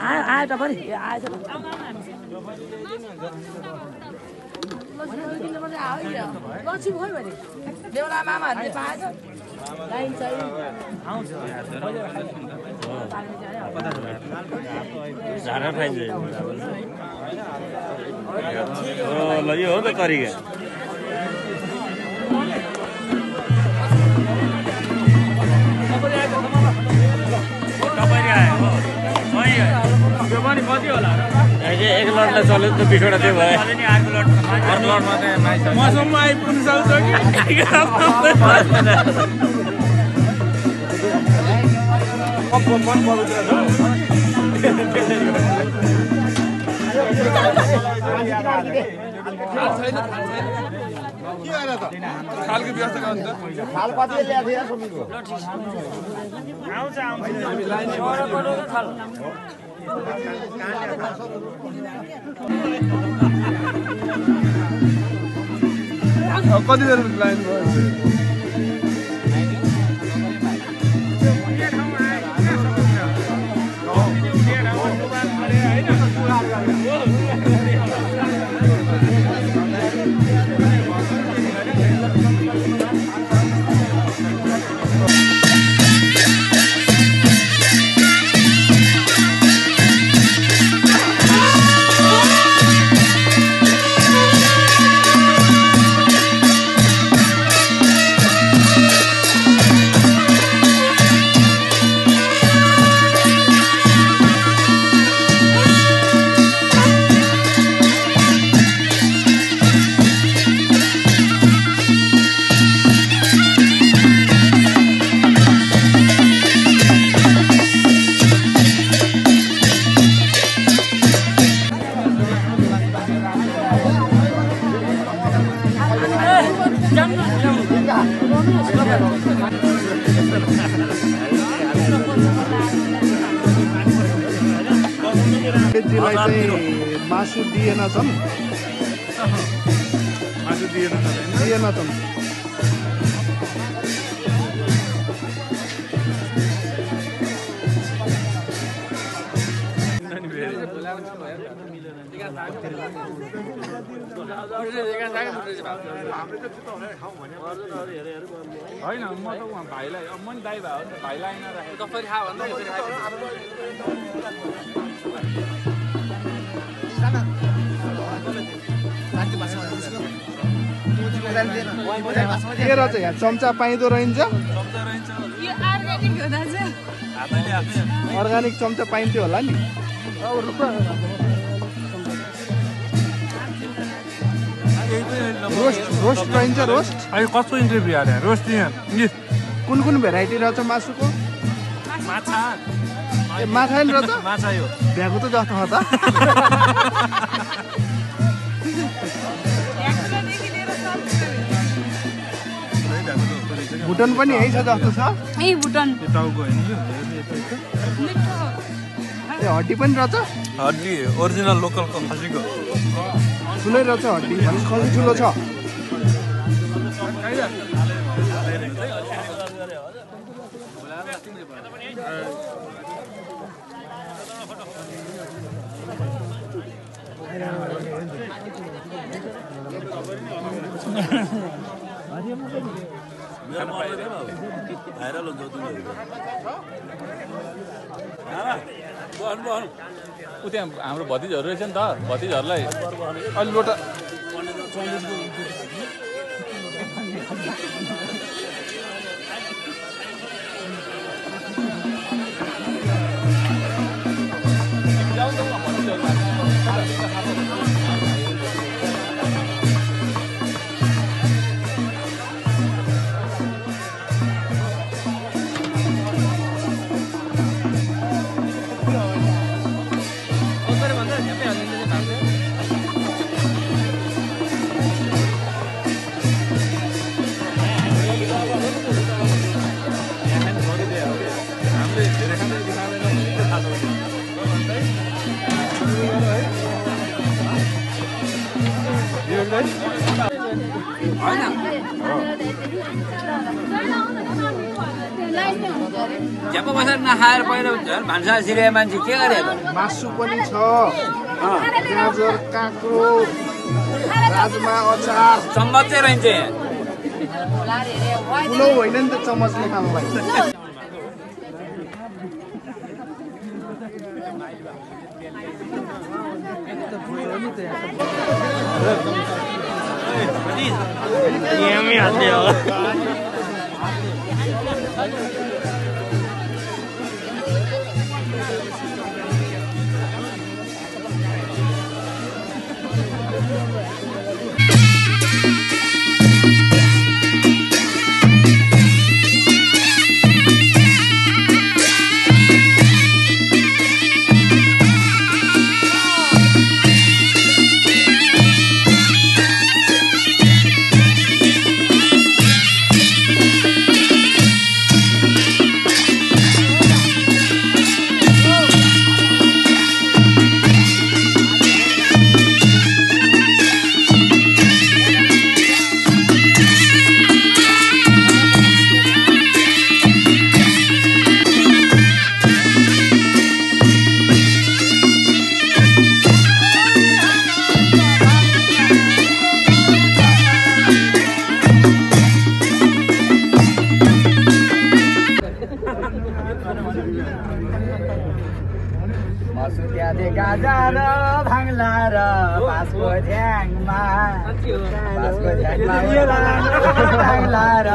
आयो त पनि आएछ बेहुला मामाहरूले पाएछ लाइन चाहिँ झाडा पाइन्छ ल यो हो त तरिका कति होला एक लटलाई चल्यो त 20 वटा त्यो भयो अर्को लटमा चाहिँ मौसममा आइपुग्न सक्छ खालको व्यवस्था गर्नु त खाल कति ल्याएको थियो सुमिको आउँछ हामी लाइन खाल कति बेर लाइन भयो मासु दिएन छन् मासु दिएन छन् होइन म त उहाँ भाइलाई म नि दाइ भयो नि भाइलाई नराखेको कसरी खा भन्दा के रहेछ यहाँ चम्चा पाइँदो रहन्छ अर्ग्यानिक चम्चा पाइन्थ्यो होला नि रोस्ट रहन्छ रोस्ट अहिले कस्तो इन्टरभ्यू आयो रोस्ट कुन कुन भेराइटी रहेछ मासुको माछा ए माछा नि रहेछ माछा यो भ्याएको त जस्तो छ त भुटन पनि यही छ जस्तो छ ए भुटन त्यो टाउको हैन यो ए हड्डी पनि रहेछ हड्डी ओरिजिनल लोकलको खसीको ठुलै रहेछ हड्डी अनि खसी ठुलो छ उ त्यहाँ हाम्रो भतिजहरू रहेछ नि त भतिजहरूलाई अलि लोटा झ्याप्पा बसेर नखाएर पहिला भान्सा सिरिया मान्छे के गरे मासु पनि छ गाजर काँक्रो राजमा अचार चम्मच चाहिँ रहन्छ ठुलो होइन नि त चम्मचले खानुलाई मसुक्याले गाजर भाङ्ला र बाँसको झ्याङमा भाङ्ला र